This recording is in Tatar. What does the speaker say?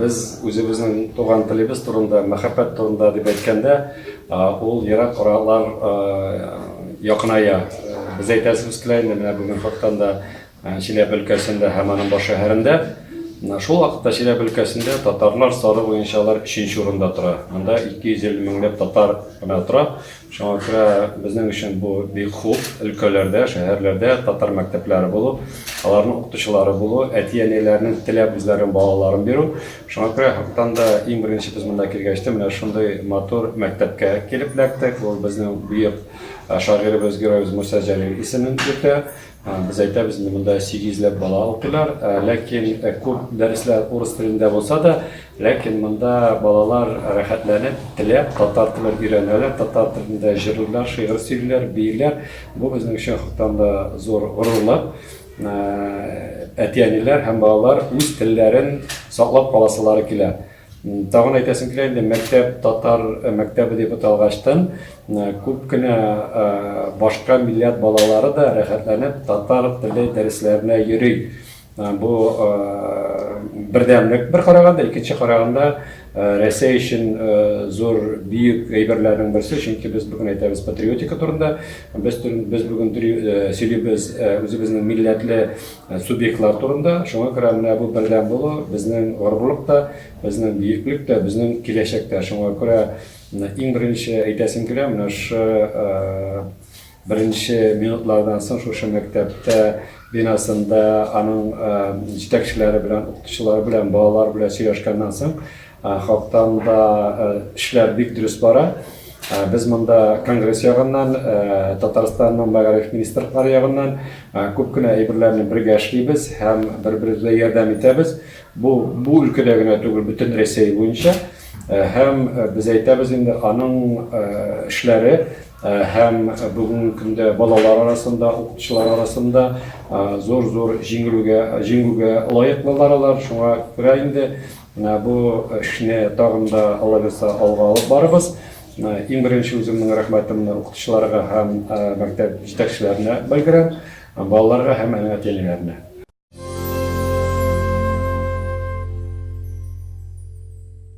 Без үзебезнең туган телебез турында, мәхәббәт турында дип әйткәндә, ул ерак аралар якыная. Без әйтәсебез килә инде, менә бүген хактан да Чиләбе өлкәсендә һәм аның баш шәһәрендә. Шул вакытта Чиләбе өлкәсендә татарлар саны буенча алар өченче урында тора. Монда 250 меңләп татар гына тора. Шуңа күрә безнең өчен бу бик хуп, өлкәләрдә, шәһәрләрдә татар мәктәпләре булу, аларның укытучылары булу, әти-әниләрнең теләп үзләренең балаларын бирү. Шуңа күрә хактан да иң беренче без монда килгәч тә менә шундый матур мәктәпкә килеп эләктек. Ул безнең бөек шагыйребез, героебыз Муса Җәлил исемен йөртә. Без әйтәбез, инде монда 800 ләп бала укыйлар, ләкин күп дәресләр урыс телендә булса да, ләкин монда балалар рәхәтләнеп, теләп татар телен өйрәнәләр, татар телендә җырлыйлар, шигырь сөйлиләр, бииләр. Бу безнең өчен хактан да зур горурлык. Әти-әниләр һәм балалар үз телләрен саклап каласылары килә. Тагын әйтәсем килә инде, мәктәп татар мәктәбе дип аталгачтын, күп кенә башка милләт балалары да рәхәтләнеп татар теле дәресләренә йөри. Бу бердәмлек бер караганда, икенче караганда Рәсәй өчен зур бөек әйберләрнең берсе, чөнки без бүген әйтәбез патриотика турында, без без бүген сөйлибез үзебезнең милләтле субъектлар турында. Шуңа күрә менә бу бердәм булу безнең горурлык та, безнең бөеклек тә, безнең киләчәк тә. Шуңа күрә иң беренче әйтәсем килә, менә шушы беренче минутлардан соң шушы мәктәптә бинасында аның җитәкчеләре белән, укытучылары белән, балалар белән сөйләшкәннән соң, Хактан да эшләр бик дөрес бара. Без монда Конгресс ягыннан, Татарстанның мәгариф министрлыклары ягыннан күп кенә әйберләрне бергә эшлибез һәм бер-беребезгә ярдәм итәбез. Бу бу өлкәдә генә түгел, бөтен Рәсәй буенча. Һәм без әйтәбез инде, аның эшләре һәм бүгенге көндә балалар арасында, укытучылар арасында зур-зур җиңелүгә, җиңүгә лаеклылар алар. Шуңа күрә инде Менә бу эшне тагын да, Алла бирса, алга алып барырбыз. Иң беренче үземнең рәхмәтемне укытучыларга һәм мәктәп җитәкчеләренә белдерәм, балаларга һәм әти-әниләренә.